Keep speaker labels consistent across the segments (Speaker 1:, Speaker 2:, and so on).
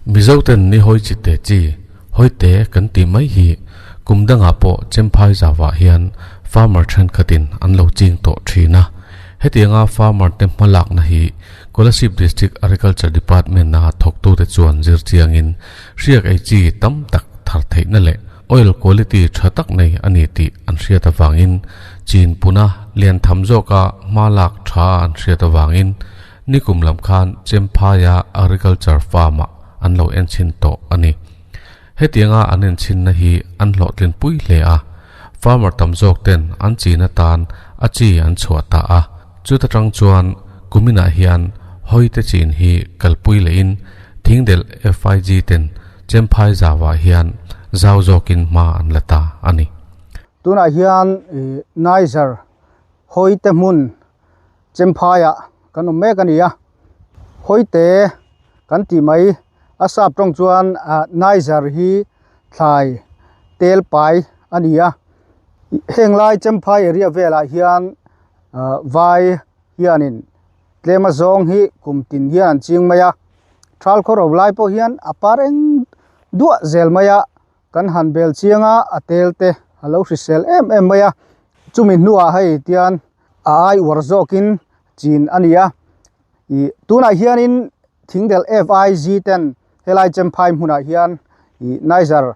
Speaker 1: Mizoten ni hawi chi te chi, hawi te kan tih mai hi kum dangah pawh Chemphai zauvah hian farmer thenkhatin an lo ching tawh thin a. Hetianga farmer te hmalakna hi Kolasib District Agriculture Department a thawktute chuan zir chiangin hriak ei chi tam tak thar theihna leh oil quality tha tak nei a ni tih an hriat avangin chin puna lian tham zawka hma lak tha an hriat avangin Nikum lam khan Chemphaia Agriculture Farm-ah an lo enchhin tawh a ni. Hetianga an enchhinna hi an hlawhtlinpui hle a, farmer tam zawk ten an chin atan a chi an chhuah ta a. Chuta tang chuan kuminah hian hawite chin hi kalpui lehin Thingdelh FIG ten Chemphai zauvah hian zau zawkin hma an la ta a ni.
Speaker 2: Tunah hian Niger hawite hmun Chemphaiah kan awm mek a ni a, Hawite kan tih mai a sap tawng chuan ah Niger hi thlai tel pai a ni a, heng lai Chemphai area velah hian ah vai hianin tlem a zawng hi kum tin hian an ching mai a, thal khaw ro lai pawh hian a par eng duah zel mai a. Kan han bel chiang a, a tel te a lo hrisel em em mai a, chumi hnuah hei tian a ai uar zawkin chin a ni a, ih tunah hianin thingdel FIG ten helai Chemphai hmunah hian ih Niger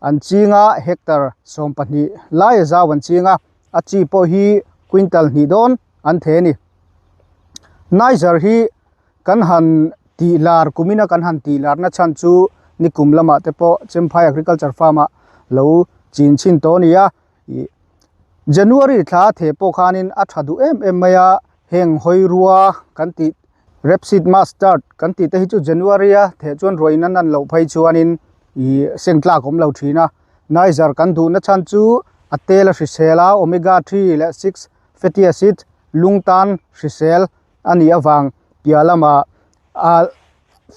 Speaker 2: an ching a, hectare 12 lai a zau an ching a, a chi pawh hi quintal hnih dawn an the a ni. Niger hi Kan han tih lar kumina kan han tih larna chhan chu nikum lamah te pawh Chemphai Agriculture Farm ah lo chin chhin tawh a ni a, ih January thla the pawh khanin a tha duh em em mai a, heng hawi rua kan tih Rapeseed Mustard kan tih te hi chu January a theh chuan ruain a nan loh phei chuanin ih seng tlak a awm lo thin a, Niger kan duhna chhan chu a tel a hrisel a, Omega 3 leh 6 fatty acid lung tan hrisel a nih avang piah lamah ah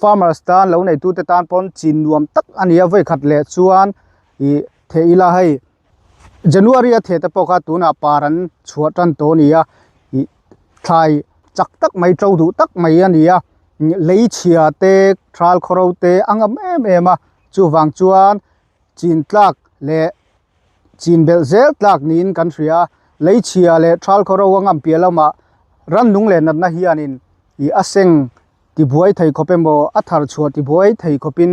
Speaker 2: farmers tan lo neitute tan pawn chin nuam tak a ni a vawikhat leh chuan ih theh ila hei January a theh te pawh kha tunah par an chhuah tan tawh a ni a ih thlai chak tak mai to duh tak mai a ni a lei chhia te thal khawro te a ngam em em a chuvang chuan chin tlak leh Chin belh zel tlak niin kan hria a, lei chhia leh thal khaw ro a ngam piah lamah rannung leh natna hianin ih a seng tibuai thei khawp emaw a thar chhuah tibuai thei khawpin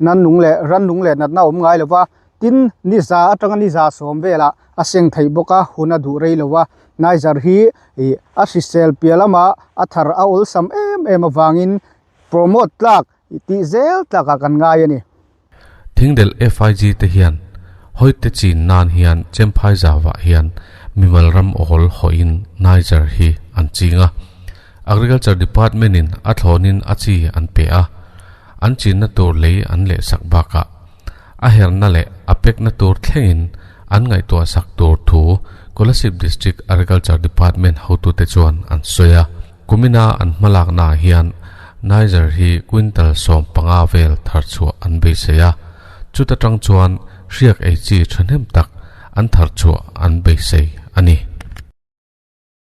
Speaker 2: nannung leh rannung leh natna a awm ngai lo va, tin ni za atanga ni za sawm velah a seng theih bawk a, hun a duh rei lo a, Niger hi ih a hrisel piah lamah a thar a awlsam em em avangin promote tlak tih zel tlakah kan ngai a ni.
Speaker 1: Thingdelh FIG te hian hawite chin nan hian Chemphai zauvah hian mimal ram awl hawhin Niger hi an ching a. Agriculture Department in a thlawnin a chi an pe a, an chinna tur lei an leh sak bakah a herna leh a pekna tur thlengin an ngaihtuah sak tur thu Kolasib District Agriculture Department hotute chuan an sawi a. Kumina an hmalaknaah hian Niger hi quintal 15 vel thar chhuah an beisei a, chuta tang chuan hriak ei chi thahnem tak an thar chhuah an beisei a ni.